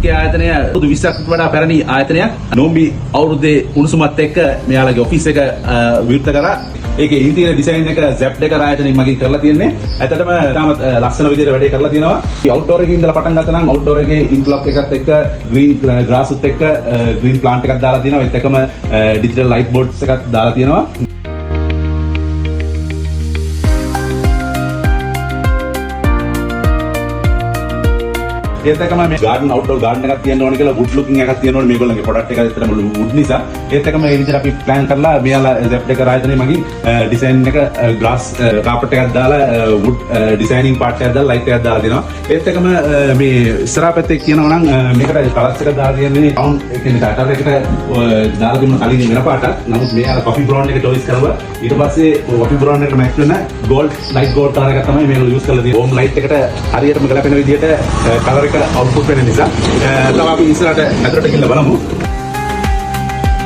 Wood ආයතනය අවුරුදු 20ක් වඩා පැරණි ආයතනයක්. නොම්බි අවුරුද්දේ උණුසුමත් එක්ක මෙයාලගේ ඔෆිස් එක විවෘත කරා. ඒකේ ඉන්ටීරියර් ඩිසයින් එක සැප් ඩෙකර් ආයතනයෙන් මගින් කරලා තියෙන්නේ. ඇත්තටම ඉතාමත් ලස්සන විදිහට වැඩේ කරලා තියෙනවා. අවුට්ඩෝර් එකේ ඉඳලා පටන් ගත්තා නම් අවුට්ඩෝර් එකේ ඉන්ටර්ලොක් එකත් එක්ක, ග්‍රීන් ග්‍රාස් උත් එක්ක ග්‍රීන් ප්ලාන්ට් එකක් දාලා තියෙනවා. ඒත් එක්කම ඩිජිටල් ලයිට් බෝඩ්ස් එකක් දාලා තියෙනවා. ඒත් එක්කම මේ ගාඩන්, අවුට්ඩෝර් ගාඩන් එකක් තියෙන්න ඕනේ කියලා, වුඩ් ලුකින් එකක් තියෙන්න ඕනේ. මේගොල්ලන්ගේ ප්‍රොඩක්ට් එක ඇත්තටම වුඩ් නිසා. ඒත් එක්කම මේ විදිහට අපි ප්ලෑන් කරලා මෙයාලා සැප් ඩෙකර් ආයතනය මගින් ඩිසයින් එක ග්‍රාස් කාපට් එකක් දාලා, වුඩ් ඩිසයිනින් පාර්ට් එකක් දාලා, ලයිට් එකක් දාලා දෙනවා. ඒත් එක්කම මේ ඉස්සරහා පැත්තේ කියනවා නම් මේකට කලර්ස් එක දාලා තියෙන්නේ ටවුන්, ඒ කියන්නේ ටටර් එකට දාලා දුන්න කලින් වෙන පාටක්. නමුත් මෙයාලා කොෆි බ්‍රවුන් එක චොයිස් කරුවා. ඊට පස්සේ කොෆි බ්‍රවුන් එකට මැච් වෙන ගෝල්ඩ්, ලයිට් ගෝල්ඩ් කලර් එකක් තමයි මේගොල්ලෝ යූස් කරලා තියෙන්නේ. වෝම් ලයිට් එකට හරියටම ගැලපෙන විදිහට කලර් එක අවුට්පුට් වෙන නිසා. තව අපි ඉස්සරහට ඇතුළට ගිහිල්ලා බලමු.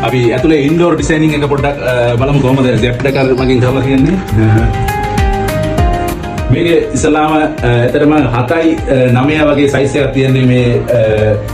අපි ඇතුලේ ඉන්ඩෝර් ඩිසයිනින් එක පොඩ්ඩක් බලමු කොහොමද සැප් ඩෙකර් මගින් කරලා තියෙන්නේ. මේකේ ඉස්සලාම ඇත්තටම 7යි 9 වගේ සයිස් එකක් තියෙන්නේ මේ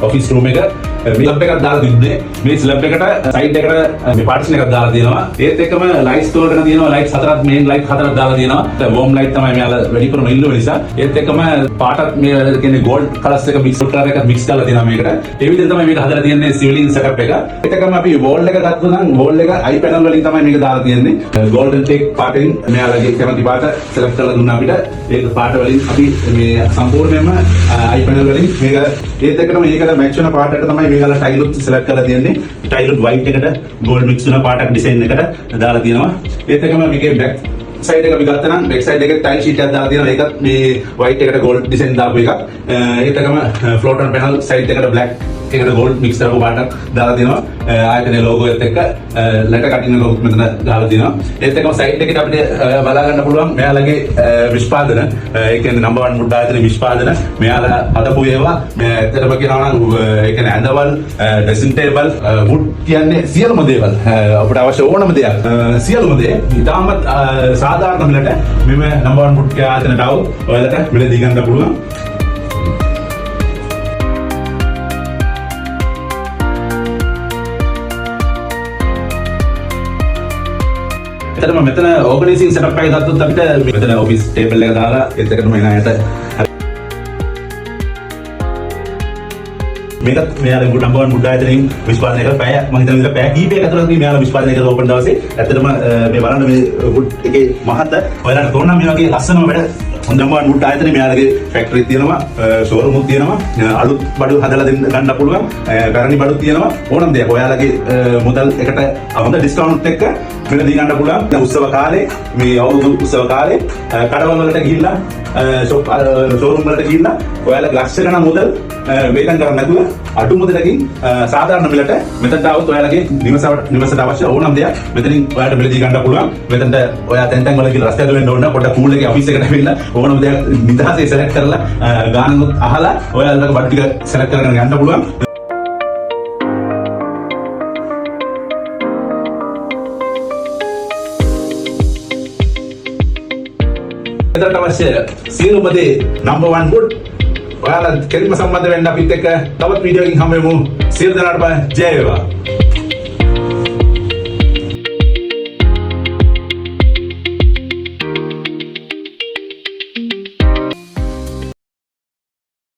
ඔෆිස් රූම් එක. මේ ස්ලැබ් එකක් දාලා තිබුණේ. මේ ස්ලැබ් එකට සයිඩ් එකට මේ පාර්ටිෂන් එකක් දාලා තියෙනවා. ඒත් එක්කම ලයිට්ස් වලට තියෙනවා ලයිට්ස් හතරක්, මේන් ලයිට් හතරක් දාලා තියෙනවා. වෝම් ලයිට් තමයි මෙයාලා වැඩිපුරම ඉල්ලුව නිසා. ඒත් එක්කම පාටත් මේ කියන්නේ ගෝල්ඩ් කලර්ස් එක මික්ස් කලර් එකක් මික්ස් කරලා තියෙනවා මේකට. ඒ විදිහට තමයි මේක හදලා තියෙන්නේ සිවිලින් සෙටප් එක. ඒත් එක්කම අපි වෝල් එක ගත්තොත් නම් වෝල් එක අයි පැනල් වලින් තමයි මේක දාලා තියෙන්නේ. ගෝල්ඩන් ටේක් පාටින් මෙයාලගේ කැමති පාට සෙලෙක්ට් කරලා දුන්නා අපිට. ඒක පාට වලින් අපි මේ සම්පූර්ණයෙන්ම අයි පැනල් වලින් මේක, ඒත් එක්කම මේකට මැච් වෙන පාටකට තමයි මේගොල්ලෝ ටයිලුත් සෙලෙක්ට් කරලා තියෙන්නේ. ටයිලුත් වයිට් එකට ගෝල්ඩ් මික්ස් වෙන පාටක් ඩිසයින් එකට දාලා තියෙනවා. ඒත් එක්කම මේකේ බැක් සයිඩ් එක අපි ගත්තා නම් බැක් සයිඩ් එකේ ටයිල් ෂීට් එකක් දාලා තියෙනවා. ඒකත් මේ වයිට් එකට ගෝල්ඩ් ඩිසයින් දාපු එකක්. ඒත් එක්කම ෆ්ලෝටන් පැනල් සයිඩ් එකට බ්ලැක් එකට ගෝල්ඩ් මික්ස් කරපු පාටක් දාලා තියෙනවා. ආයතනයේ ලෝගෝ එකත් එක්ක ලෙටර් කටින් එකකුත් මෙතන දාලා තියෙනවා. ඒත් එක්කම සයිඩ් එකට අපිට බලා ගන්න පුළුවන් මෙයාලගේ නිෂ්පාදන, ඒ කියන්නේ නම්බර් 1 වුඩ් ආයතනයේ නිෂ්පාදන, මෙයාලා හදපු ඒවා. මේ ඇත්තටම කියනවා නම් ඒ කියන්නේ ඇඳවල්, ඩ්‍රෙසින් ටේබල්, වුඩ් කියන්නේ සියලුම දේවල්, අපිට අවශ්‍ය ඕනම දෙයක්, සියලුම දේ ඉතාමත් සාධාරණ මිලට මෙම නම්බර් 1 වුඩ් ආයතනයට આવොත් ඔයාලට මිලදී ගන්න පුළුවන්. ඇත්තටම මෙතන ඕගනයිසිං සෙටප් එක ගත්තොත් අපිට මෙතන ඔෆිස් ටේබල් එක දාලා ඒත් එක්කම එන අයට මේකත් මෙයාලා නම්බර් 1 වුඩ් ආයතනයෙන් නිෂ්පාදනය කරලා පැය, මම හිතන විදිහට පැය කීපයක ඇතුළත මෙයාලා නිෂ්පාදනය කරලා ඕපන් දවසේ. ඇත්තටම මේ බලන්න මේ වුඩ් එකේ මහත. ඔයාලට තෝරන මේ වගේ ලස්සනම වැඩ හොඳ නම්බර් 1 වුඩ් ආයතනයේ මෙයාලගේ ෆැක්ටරි තියෙනවා, ෂෝරූම් උත් තියෙනවා, අලුත් බඩු හදලා දෙන්න ගන්න පුළුවන්, පැරණි බඩු තියෙනවා. ඕනම දෙයක් ඔයාලගේ මුදල් එකට හොඳ ඩිස්කවුන්ට් එක්ක මිලදී ගන්න පුළුවන්. දැන් උත්සව කාලේ, මේ අවුරුදු උත්සව කාලේ කඩවල් වලට ගිහිල්ලා, ෂොප් ෂෝරූම් වලට ගිහිල්ලා ඔයාලගේ ලක්ෂ ගණන් මුදල් වේදම් කරන්නේ නැතුව අඩු මුදලකින් සාධාරණ මිලට මෙතනට આવොත් ඔයාලගේ නිවසට අවශ්‍ය ඕනම දෙයක් මෙතනින් ඔයාලට මිලදී ගන්න පුළුවන්. මෙතනට ඔයා තැන් තැන් වල ගිහලා රස්තියාදු වෙන්න ඕන නෑ. පොඩ්ඩක් කූල් එකේ ඔෆිස් එකට ඇවිල්ලා ඕනම දෙයක් නිදහසේ සෙලෙක්ට් කරලා, ගානනුත් අහලා ඔයාලගේ බඩු ටික සෙලෙක්ට් කරගෙන යන්න පුළුවන්. මෙතනට අවශ්‍ය සියලුම දේ නම්බර් 1 වුඩ්. ඔයාලා කෙලින්ම සම්බන්ධ වෙන්න අපිත් එක්ක. තවත් වීඩියෝ එකකින් හම්බ වෙමු. සියලු දෙනාටම ජය වේවා.